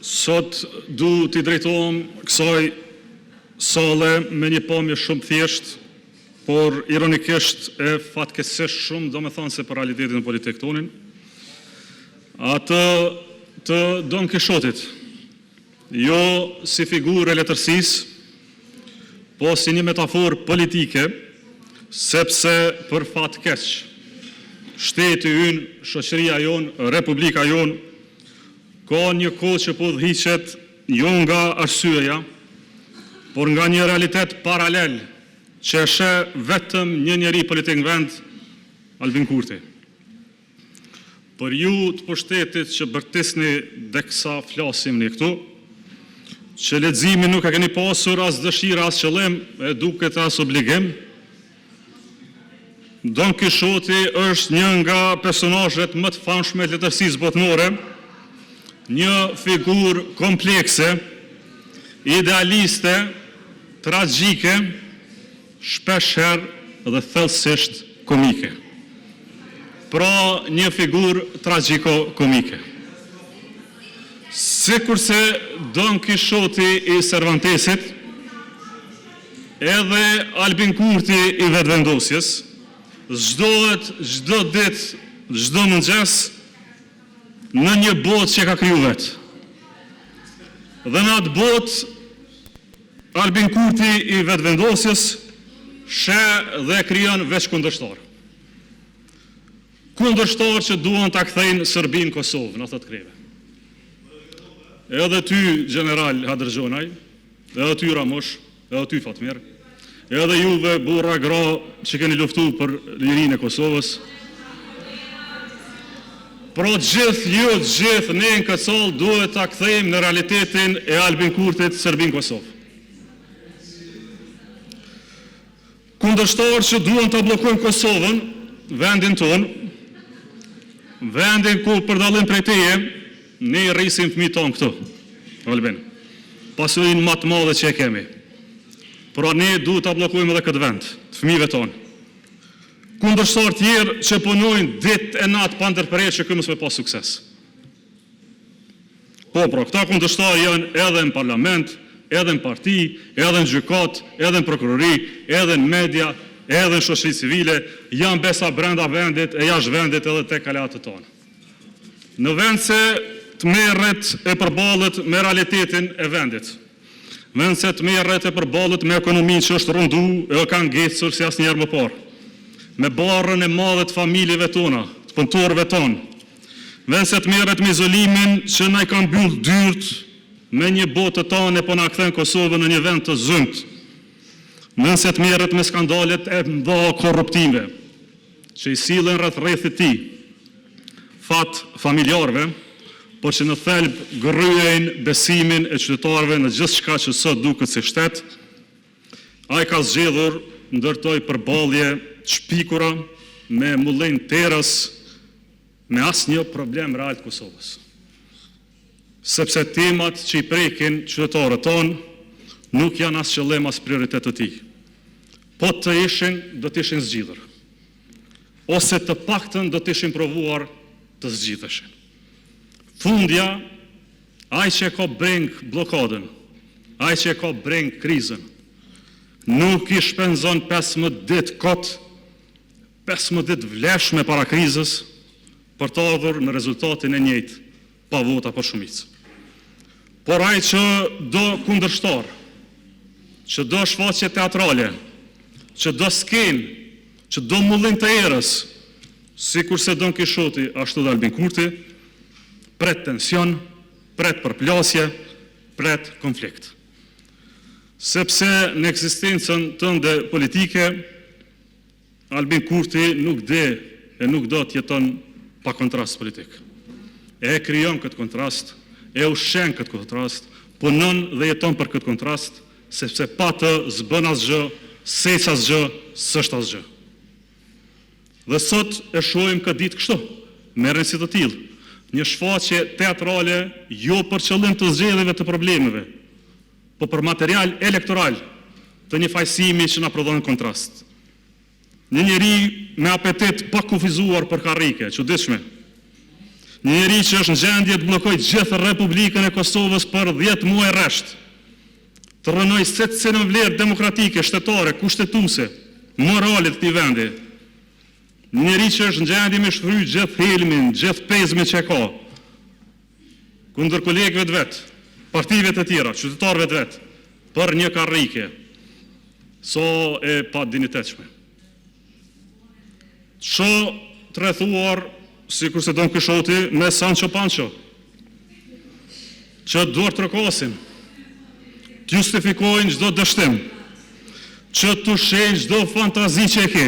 Sot dua t'i drejtohem kësaj salle me një pamje shumë të thjeshtë, por ironikisht e fatkeqësisht shumë domethënëse për realitetin politik tonin, atë të Don Kishotit, jo si figurë e letërsisë, po si një metaforë politike, sepse për fat të keq, shteti ynë, shoqëria jonë, Republika jonë ka një kohë që po udhëhiqet jo nga arsyeja, por nga një realitet paralel që e sheh vetëm një njeri politik në vend, Albin Kurti. Për ju të pushtetit që bërtisni teksa flasim ne këtu, që leximin nuk e keni pasur as dëshirë, e as qëllim, e duket as obligim, Don Kishoti është një nga personazhet më të famshme të letërsisë botërore, një figurë komplekse, idealiste, tragjike, shpeshherë dhe thellësisht komike. Pra, një figurë tragjiko-komike. Sikurse Don Kishoti i Servantesit, edhe Albin Kurti i Vetëvendosjes zgjohet çdo ditë, çdo mëngjes në një botë që e ka krijuar vetë. Dhe në atë botë, Albin Kurti i Vetëvendosjes sheh dhe krijon veç kundërshtarë. Kundërshtarë që duan ta kthejnë Serbinë në Kosovë, na thotë të gjithëve. Edhe ty, gjeneral Hadërgjonaj, edhe ty Ramush, edhe ty Fatmir, edhe juve burra e gra që keni luftuar për lirinë e Kosovës, Pra, të gjithë ju, të gjithë ne në këtë sallë duhet ta kthejmë në realitetin e Albin Kurtit Serbinë në Kosovë. Kundërshtarë që duan ta bllokojnë Kosovën, vendin tonë, vendin ku për dallim prej teje, ne i rrisim fëmijët tanë këtu, Albin, pasurinë më të madhe që e kemi. Pra, ne duhet ta bllokojmë edhe këtë vend të fëmijëve tanë. Kundërshtarë të tjerë që punojnë ditë e natë pa ndërprerë që ky mos me pas sukses. Po, pra, këta kundërshtarë janë edhe në Parlament, edhe në parti, edhe në gjykatë, edhe në prokurori, edhe në media, edhe në shoqëri civile, janë besa brenda vendit e jashtë vendit edhe tek aleatët tanë. Në vend se të merret e përballet me realitetin e vendit, në vend se të merret e përballet me ekonominë që është rrënduar e ka ngecur si asnjëherë më parë, me barrën e madhe të familjeve tona, të punëtorëve tonë, në vend se të merret me izolimin që na i ka mbyllur dyert me një botë të tërë e po na kthen Kosovën në një vend të zymtë, në vend se të merret me skandalet e mëdha korruptive që i sillen rreth rrethit të tij, fat familjarëve, por që në thelb gërryejnë besimin e qytetarëve në gjithçka që sot duket si shtet, ai ka zgjedhur të ndërtojë përballje të shpikura me mullinj të erës, me asnjë problem real të Kosovës. Sepse temat që i prekin qytetarët tanë nuk janë as qëllim, as prioritet të tij. Po të ishin, do të ishin zgjidhur. Ose të paktën do të ishin provuar të zgjidheshin. Fundja, ai që e ka brengë bllokadën, ai që e ka brengë krizën, nuk i shpenzon 15 ditë kot, 15 ditë të vlefshme para krizës për të ardhur në rezultatin e njëjtë pa vota për shumicë. Por ai që do kundërshtarë, që do shfaqje teatrale, që do skenë, që do mullinj të erës, sikurse Don Kishoti, ashtu dhe Albin Kurti, pret tension, pret përplasje, pret konflikt. Sepse në ekzistencën tënde politike, Albin Kurti nuk di e nuk do të jetojë pa kontrast politik. E krijon këtë kontrast, e ushqen këtë kontrast, punon dhe jeton për këtë kontrast, sepse pa të s'bën asgjë, s'ec asgjë, s'është asgjë. Dhe sot e shohim këtë ditë kështu, merreni si të tillë. Një shfaqje teatrale jo për qëllim të zgjedhjeve të problemeve, po për material elektoral të një fajësimi që na prodhon kontrast. Një njeri me apetit të pakufizuar për karrige, e çuditshme. Një njeri që është në gjendje të bllokojë gjithë Republikën e Kosovës për 10 muaj rresht, të rrënojë secilën vlerë demokratike, shtetërore, kushtetuese, morale të këtij vendi. Një njeri që është në gjendje ta shfryjë gjithë helmin, gjithë pezmin që e ka kundër kolegëve të vet, partive të tjera, qytetarëve të vet për një karrige. Sa e padinjitetshme! Të shoh të rrethuar sikurse Don Kishoti me Sanço Panço, që duartrokasin, të justifikojnë çdo dështim, që të ushqejnë çdo fantazi që e ke,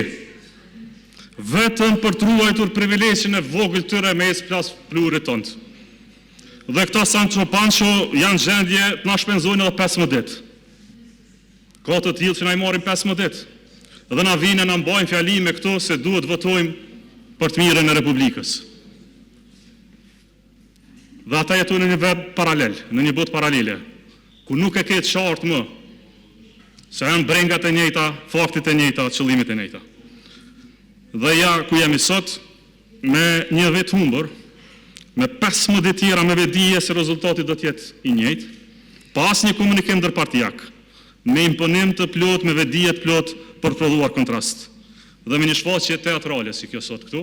vetëm për të ruajtur privilegjin e vogël të tyre me ecë pas pluhurit tënd. Dhe këta Sanço Panço janë në gjendje të na shpenzojnë edhe 15 ditë. Ka të tillë që na i marrin 15 ditë dhe na vijnë e na mbajnë fjalime këtu se duhet të votojmë për të mirën e Republikës. Dhe ata jetojnë në një vend paralel, në një botë paralele, ku nuk e ke të qartë më se a janë brengat e njëjta, faktet e njëjta, qëllimet e njëjta. Dhe ja ku jemi sot me një vit të humbur, me 15 ditë të tjera me vetëdije se rezultati do të jetë i njëjtë, pa asnjë komunikim ndërpartiak, me imponim të plotë, me vetëdije të plotë për të prodhuar kontrast. Dhe me një shfaqje teatrale si kjo sot këtu,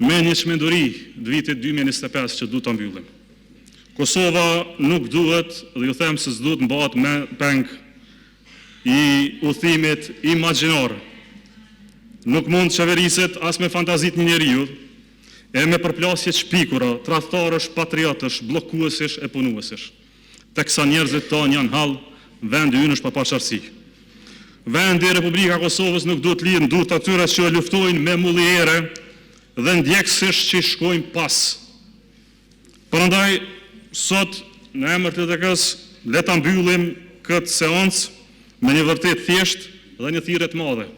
me një çmenduri të vitit 2025 që duhet ta mbyllim. Kosova nuk duhet, dhe ju them se s'duhet të mbahet më peng i udhëtimit imagjinar. Nuk mund të qeveriset as me fantazi të një njeriu, e me përplasje të shpikura tradhtarësh, patriotësh, bllokuesish e punuesish. Teksa njerëzit tanë janë në hall, vendi ynë është në paqartësi. Vendi, Republika e Kosovës nuk duhet të lihet në duar të atyre që luftojnë me mullinj ere dhe ndjekësish që i shkojnë pas. Prandaj, sot, në emër të LDK-së, le ta mbyllim këtë seancë me një të vërtetë të thjeshtë dhe një thirrje të madhe.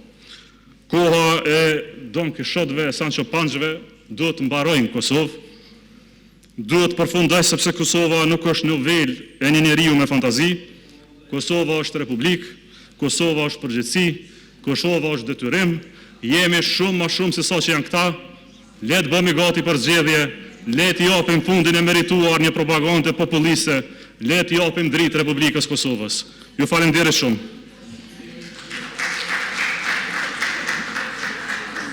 Koha e Don Kishotëve e Sanço Pançëve duhet të mbarojë në Kosovë. Duhet të përfundojë, sepse Kosova nuk është novelë e një njeriu me fantazi. Kosova është Republikë. Kosova është përgjegjësi. Kosova është detyrim. Jemi shumë më shumë se sa që janë këta. Le të bëhemi gati për zgjedhje. Le t'i japim fundin e merituar një propagande populiste. Le t'i japim dritë Republikës së Kosovës. Ju faleminderit shumë!